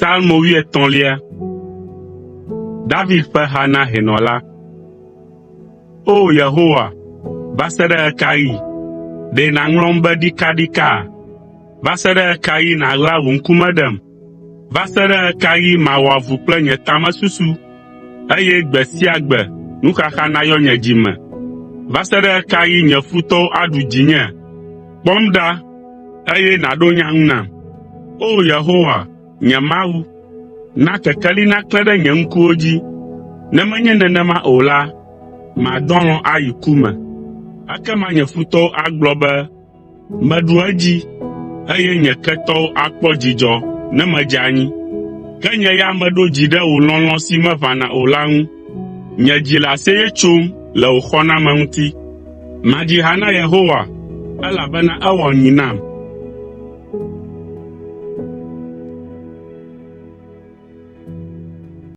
Psalmo wuietɔ̃lia. David ƒe ha na hɛnɔ la. O! Yehowa, va se ɖe ɣe ka ɣi? Ɖe nàŋlɔm be ɖikaɖika? Va se ɖe ɣe ka ɣi nàɣla wò ŋkume ɖem? Va se ɖe ɣe ka ɣi mawɔ avu kple nye tamesusu, eye gbe sia gbe nuxaxa nayɔ nye dzi me? Va se ɖe ɣe ka ɣi nye futɔwo aɖu dzinye? Kpɔm ɖa, eye nàɖo nya ŋu nam. O! Yehowa, nye Mawu, na kekeli naklẽ ɖe nye ŋkuwo dzi, ne menye nenema o la, madɔ alɔ̃ ayi ku me. Ekema nye futɔwo agblɔ be, “Meɖu edzi,” eye nye ketɔwo akpɔ dzidzɔ ne medze anyi. Ke nye ya meɖo dzi ɖe wò lɔlɔ̃ si meʋãna o la ŋu. Nye dzi le aseye tsom le wò xɔname ŋuti. Madzi ha na Yehowa, elabena ewɔ nyui nam.